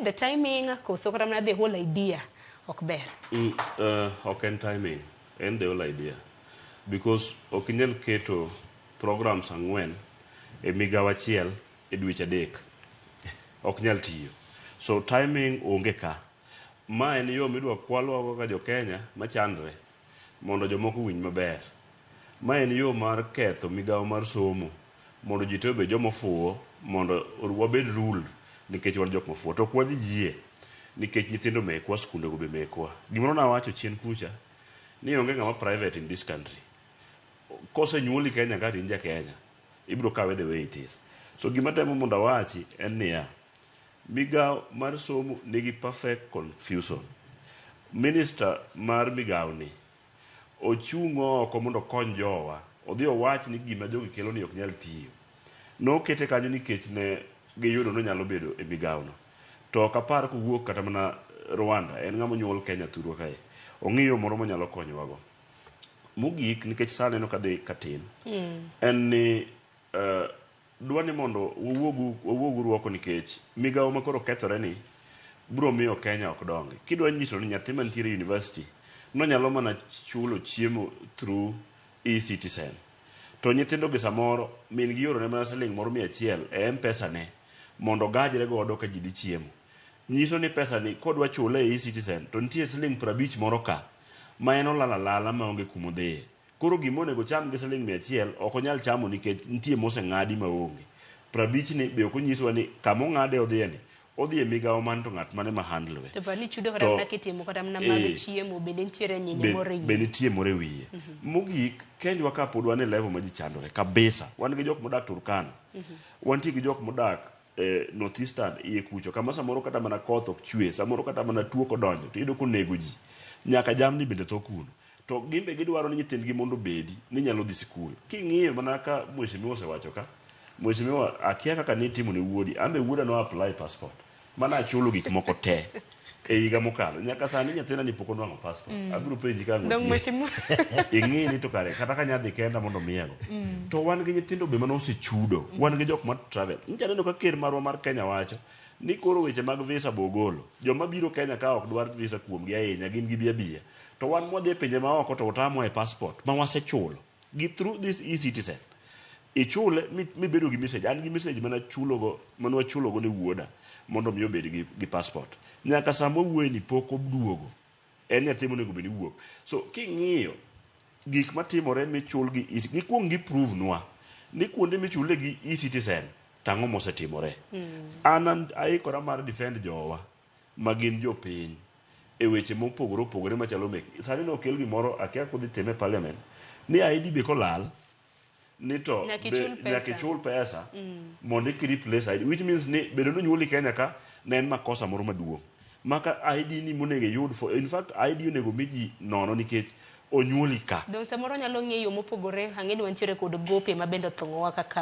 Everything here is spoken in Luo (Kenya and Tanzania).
it the timing koso kata mana the whole idea ok ber? Ok en timing, en the whole idea. Because ok inyal keto programs 4 e migawo achiel e dweche 3. Ok nyal tiyo. So timing onge ka. Ma en yo midwa kwalwa go kaka jo Kenya machandre mondo jomoko owinj maber. Ma en yo mar ketho migawo mar somo mondo ji te obed joma ofuwo mondo wabed ruled nikech wan jok mofuwo. To ok wadhi yie nikech nyithindo mekwa, skunde go be mekwa. Gimoro nawacho chien kucha ni onge ng'ama private in this country. Kosenyuoli Kenya ka to in ja Kenya, ibiro kawe the way it is. So gima temo mondo awachi en niya, migawo mar somo nigi perfect confusion. Minister mar migawo ni ochung' oko mondo okony jowa. Odhi owach ni gima jogi kelo ni ok nyal tiyo. Nokete kanyo nikech ne giyudo ni onyalo bedo e migawo no. To ok apar kowuok kata mana Rwanda, en ng'ama onyuol Kenya thurwa kae. Ong'iyo moro monyalo konyowago. Mogik, nikech sa aneno kadhi katin, en ni dwa ni mondo wawuoguru oko nikech migawo ma koro kethore ni biro miyo Kenya ok dongi. Kidwa nyiso ni nyathi mantiere e university nonyalo mana chulo chiemo through e-citizen. To nyithindo gi samoro min gi orone mana siling moro 100 e M-Pesa ne mondo ogajre godo ka ji dhi chiemo. Nyiso ni pesa ni kodwa chule e e-citizen to nitie siling 50 moro ka ma en olal alala maonge kumodhiye. Koro gima onego cham gi siling 100 ok onyal chamo nikech nitie moseng'adi maonge. 50 ni be ok onyiswa ni kama ong'ade odhiye ni, odhi e migawo man to ng'at mane ma handle we. To pani chudo kata mana kitimo kata mana mag chiemo bende nitiere nyinyo moro e wiye. Be nitie moro e wiye. Mogik, Kenywa ka pod wan e level ma ji chandore kabisa. Wan gi jok modak Turkana. Wantie gi jok modak North Eastern iye kucho kama samoro kata mana koth ok chwe, samoro kata mana tuo kodonjo to iyudo konego ji. Nyaka jamni bende tho kuno. To gin be gidwaro ni nyithindgi mondo obedi ni nyalo dhi sikul. King'iyo mana ka mheshimiwa osewacho ka, mheshimiwa akia kaka nitimo ne wuodi, an be wuoda no apply passport. Mana achulo gik moko te e higa mokalo. Nyaka sani nyathina ni pok onwang'o passport. Abiro penji ka ang' Dong' otiek. mheshimiwa. Ing'i ni to kare kata ka nyadhi kenda mondo miyago. To wan gi nyithindo be mane osechudo. Wan gi jok ma travel. Nyicha aneno ka ker marwa mar Kenya wacho ni koro weche mag visa bogolo. Joma biro Kenya ka ok dwar visa kuomgi ahinya gin gibi abiya. To wan mwadhi e pinje maoko to otamwa e passport ma wasechulo. Gi through this e-citizen. Ichule mibedo gi message. An gi message mana chulogo, mane wachulogo ne wuoda mondo mi obed gi passport. Nyaka sama wawuoye ni pok oduogo. En nyathi monego bed ni wuok. So king'iyo gik matimore michul gi e, gikuong gi prove nwa ni kuonde michule gi e-citizen to ang'o mosetimore. An aikora mar defend jowa ma gin jopiny e weche mopogore opogore machalo mek. Sani nokel gimoro akia kodhi time e parliament ni ID be kolal ni to Nyaka ichul pesa. nyaka ichul pesa mondo eki replace ID, which means ni bedo ni onyuoli Kenya ka ne en makosa moro maduong'. Maka ID ni monego iyud for, in fact ID onego mi ji nono nikech onyuoli ka. Dong' samoro nyalo ng'eyo mopogore, ang'e ni wantiere kod gope ma bende othung'owa kaka